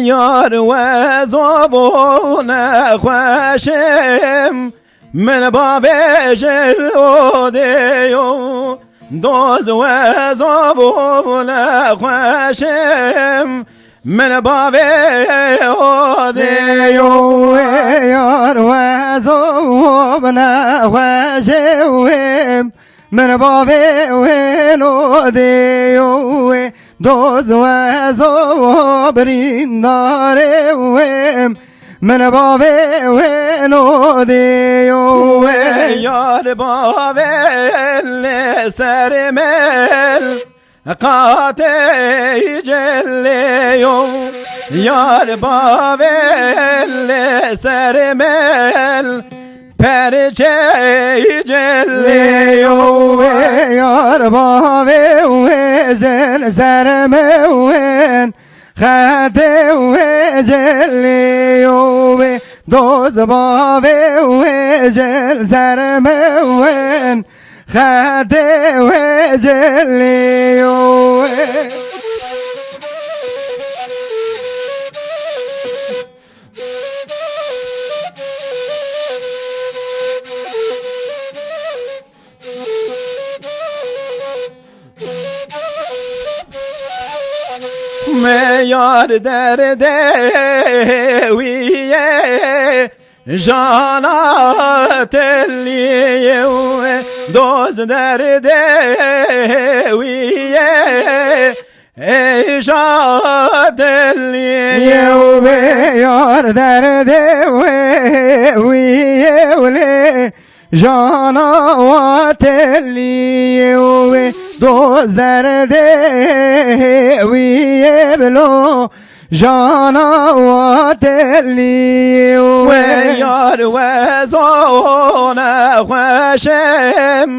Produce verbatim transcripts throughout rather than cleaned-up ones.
Yar we zobû nexweşim, min bavê ji lodê yo. Doz we zobû nexweşim, min bavê odê yo. Yar we zobû nexweşim, min bavê wê lodê yo. Doz we zo birîndarê wê, min bavê wê lodê yo. Wê yar bavê li ser mel qatê cilê yo. Yar bavê li ser mel perçeyî cilê yo. Wê yar bavê wê zin zermewin, xedê wê cilê yo. Wê doz bavê wê zin zermewin, xedê wê cilê yo. Wê Me yar derdê wî ye, jana telî ye, doz derdê wî ye. Êşa dilî yew bê yar derdê wê wî yew lê jana wa telî yew bê doz derdê wî ye bilo jana wa telî yew bê. Wê yar we zone xweşim.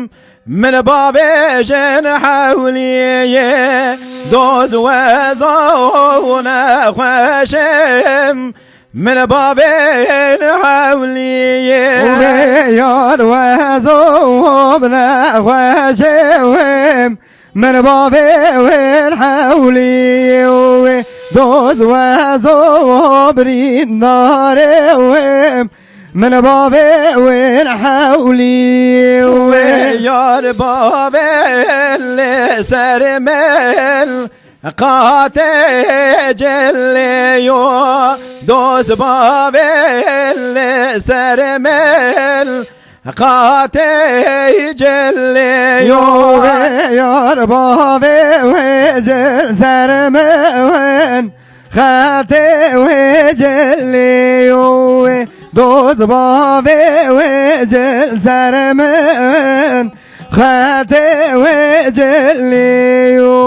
Min bavêjin hewliyê, doz we zone xweşim. Min bavên hewliyê. Wê yar we zone xweşim. Min bavê wên hewliyê, doz we zo birîndarê wê. Min bavê wên hewlî wê. Wê yar bavê li ser mel qatê cilê yo. Doz bavê li ser mel qatê cilê yo. Yo wê yar bavê wê cil ser mel. Xetê wê cilê yo wê, doz bavê wê cil ser min. Xetê wê cilê yo.